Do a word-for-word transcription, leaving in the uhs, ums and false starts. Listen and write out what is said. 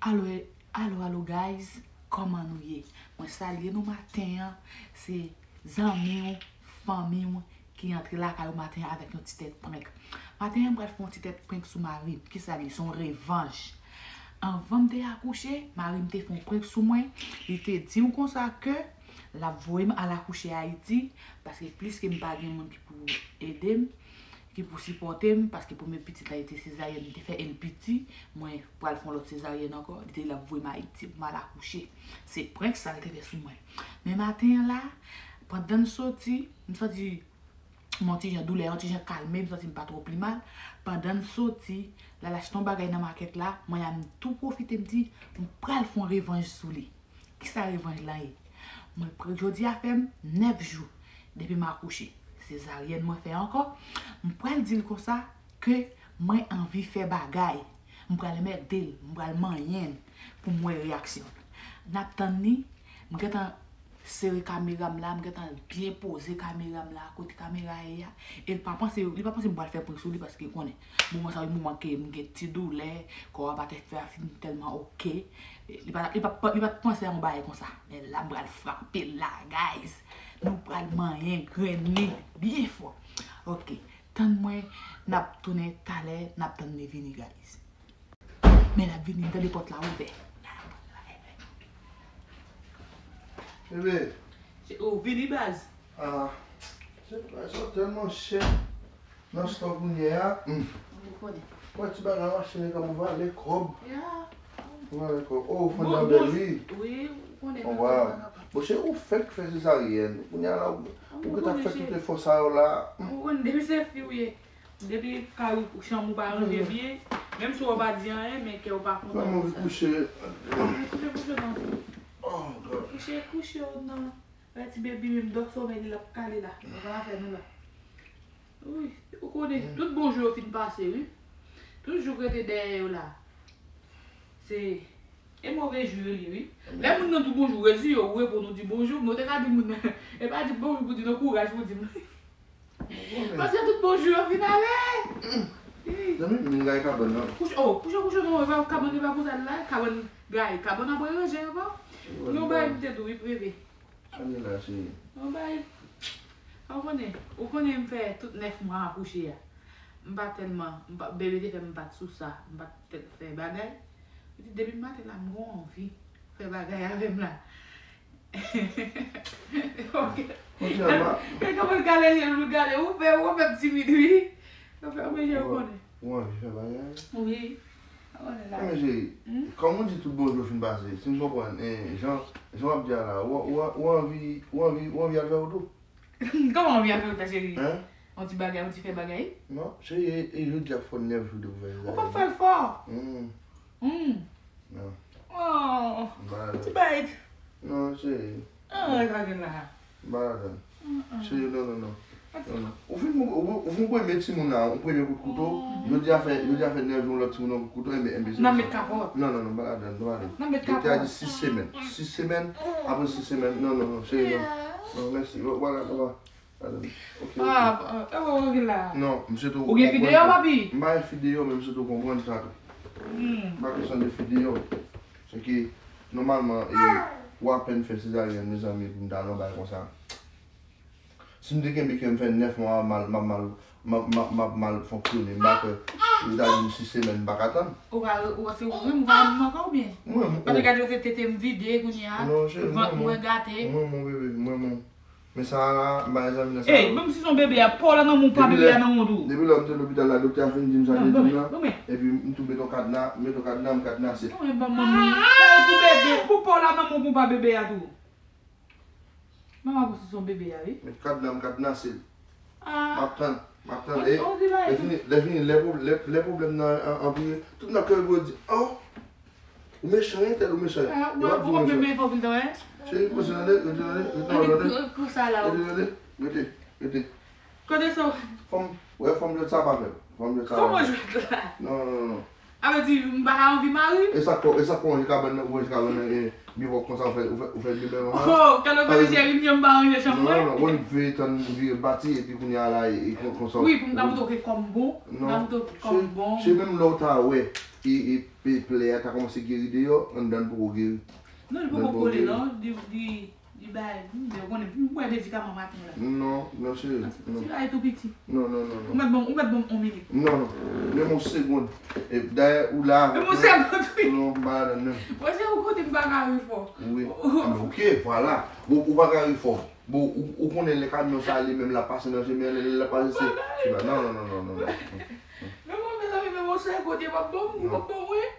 Alo, alo, alo, guys, kòman nou ye? Mwen salye nou maten an, se zanmi w, fanmi w ki antre lakay ou maten an avèk yon ti tèt prank. Maten an, m pral fè yon ti tèt prank sou mari m. Kisa l ye? Se yon revanj. Anvan m te akouche, mari m te fè yon prank sou mwen. Li te di m konsa ke l ap voye m al akouche Ayiti, paske pliske m pa gen moun ki pou ede m, ki pou sipòte m, paske premye pitit la, li te sezaryèn, li te fè L P T, mwen pral fè yon lòt sezaryèn ankò, li te di l ap voye m Ayiti pou m al akouche. Se prank sa l te fè sou mwen. Men maten an la, pandan n soti, m santi m yon ti jan doulè, yon ti jan kalme, m santi m pa twò pi mal. Pandan n soti, l al achte yon bagay nan makèt la, mwen a m tou pwofite m di, m pral fè yon revanj sou li. Kisa revanj lan ye? Mwen pran jodi a fè m nèf jou depi m akouche. Sezaryèn mwen fè ankò. M pral di l konsa ke mwen anvi fè bagay. M pral mède l, m pral manyen l pou m wè reyaksyon l. N ap tann li. M gentan sere kamera m la, m gentan byen poze kamera m la kote kamera a ye a. E l pa panse, li pa panse m pral fè prank sou li paske konnen moman sa yo, moman ke m gen ti doulè, kò a pa t fè a fin tèlman oke. Li pa, li pa, li pa t panse a yon bagay konsa. Men la, m pral frape l la, guys. Nou pral manyen grenn li byen fò. Oke. Tann mwen, n ap tounen talè, n ap tann li vini, guys. Men l ap vini, tande pòt la ouvè. Bebe. Ou vini, baz. Ah, se bagay sa tèlman chè nan stòk kounye a. Hmm. Ou konnen. Wè ti bagay machin nan kòm ou vale kòb. Ya. Ou vale kòb. Oh, ou fann nan bèl wi. Wi, ou konnen. Oh, wow. Bon, se ou fèk fè sezaryèn. Kounye a la, ou, ou gentan fè tout efò sa yo la. Ou konnen, depi se fi ou ye. Depi kay ou, chanm ou pa ranje byen, menm si w pa di anyen, men kè w pa kontan. Mwen anvi kouche. Kouche, kouche, kouche non. Oh, God. Kouche, kouche w non. Wè ti baby menm dò somèy li l ap kale la. Nan zafè nou la. Wi, ou konnen, tout bon jou yo fin pase, wi. Tout jou k rete dèyè yo la. Se, e move jou yo li, wi. Lè moun nan di w bonjou, rezi yo, ou reponn ou di bonjou, men ou te ka di moun nan, e pa di bonjou pou di non, kouraj pou di m. Paske tout bon jou yo fin ale. Zanmi m, vin gade kabann nan. Kouche, oh, kouche, kouche non, e pa kabann, e pa pou sa la, kabann gaye, kabann ap ranje ankò. Yon bagay m te di w, wi, bebe. Sa gen la, cheri? Yon bagay. Ou konnen, ou konnen m fè tout nèf mwa akouche a. M pa tèlman, m pa, bebe te fè m pa t sou sa, m pa t fè bagay. Epi depi maten la, m gon anvi fè bagay avè m la. Ok. Kounye a, ma- E kòman l gade je l, l gade, ou fè, ou fè m timid, wi. Ou fè m je, ou konnen. Ou anvi fè bagay? Wi. Ou konnen la. Men cheri, kòm ou di tout bon jou fin pase, si m konprann, eh, jan, jan w ap di a la, ou, ou, ou anvi, ou anvi, ou anvi al fè wout ou? Kòman anvi al fè wout la, cheri? Hein? On ti bagay, on ti fè bagay? Non, cheri, e, e jodi a fò nèf jou depi w fè sezaryèn. Ou p ap fè l fò? Hmm. Hmm. Non. Oh, ti bay. Non, cheri. Ah, sa gen la. M pa ladann. Cheri, non, non, non. Non, non. Ou fin, ou, ou, ou fin premye timoun la, ou premye kout kouto. Jodi a fè, jodi a fè nèf jou, lòt timoun nan kout kouto, enben, enben, se sa. N ap met kapòt. Non, non, non, pa ladann, pa ladann. N ap met kapòt. Doktè a di sis semèn. Sis semèn, apre sis semèn, non, non, non, cheri, non. Non, mèsi. Voilà, voilà. Ladann. Ok, ok. Ah, ah, e wè w gen la. Non, m swete w konprann. Ou gen fi deyò, papi? M pa gen fi deyò, men m swete w konprann sa tou. Hmm. M pa kesyon de fi deyò. Se ke, nòmalman, e, ou apèn fè sezaryèn, mezanmi, pou m ta nan bay konsa. Si m te kenbe kè m fè nèf mwa, m ap mal, m ap mal, m ap, m ap, m ap mal fonksyone. M pa kwè, yo ta di m sis semèn, m pa ka tann. Ou pa, ou, se ou menm, ou pa menm ankò oubyen? Mwen, mwen. Paske gade, se tete m vide kounye a. Non, cheri, mwen, mwen. Vant mwen gate. Mwen, mwen, bebe, mwen, mwen. Men sa a la, m pa gen zanmi nan sa yo. Ey, menm si se yon bebe a, pa w la nan men w, pa bebe a nan men w tou. Depi lè m te lopital la, doktè a fin di m sa l te di m nan. Epi m tou met yon kadna, met yon kadna, m kadnase. Non, men ban manmi. Sa e pou bebe, pou pa w la nan men w, pou pa bebe a tou. Manman pou si se yon bebe a, wi. Met kadna, m kadnase l. Ah. M ap tann, m ap tann. E, lè fini, lè fini, lè pwob-, lè, lè pwoblèm nan an-, anpire, tout nan kè yo di, oh, ou mechan, entèl, ou mechan. Yo p ap di w mechan. Cheri, poze nan de, rete nan de, rete nan de. Rete, rete, rete. Kote sa? Fanm, wè fanm jwèt sa pa fè. Fanm jwèt sa pa fè. Kòman jwèt la? Non, non, non, non. A vle di, m pa ka anvi mari? E sa k, e sa k ranje kabann nan, ou ranje kabann nan, e, byen pwòp konsa, ou fè, ou fè, ou fè byen bèl konsa. Oh, kado bebe cheri, m di m pa ranje chanm mwen. Non, non, non, ou veye tann vire pati, epi kounye a la, e, e kon-, konsa. Wi, pou m ka montre w ke kò m bon, m ka montre w ke kò m bon. Se menm lè w ta wè, e, e, Pe plè a ta kòmanse geri deyò, anndan l poko geri. Non, li poko kole non, li li li bay, men ou konnen m bwè medikaman maten la. Non, non cheri, non. Ti bagay tou piti. Non, non, non, non. Ou mèt ban m, ou mèt ban m yon minit. Non, non. Menm yon segonn. E dayè ou la avèk Menm yon segonn tou piti. Non, m pa ladan menm. Mwen se yon kote m pa ka ri fò. Wi. Ah, men ok, vwala. Bon, ou pa ka ri fò. Bon, ou, ou konnen lè kamyon sa li menm l ap pase nan chemen an, lè l ap pase se. Non, non, non, non, non, non. Men mwen, mezanmi, men mwen se yon kote m ap ban m, m ap ban mwen.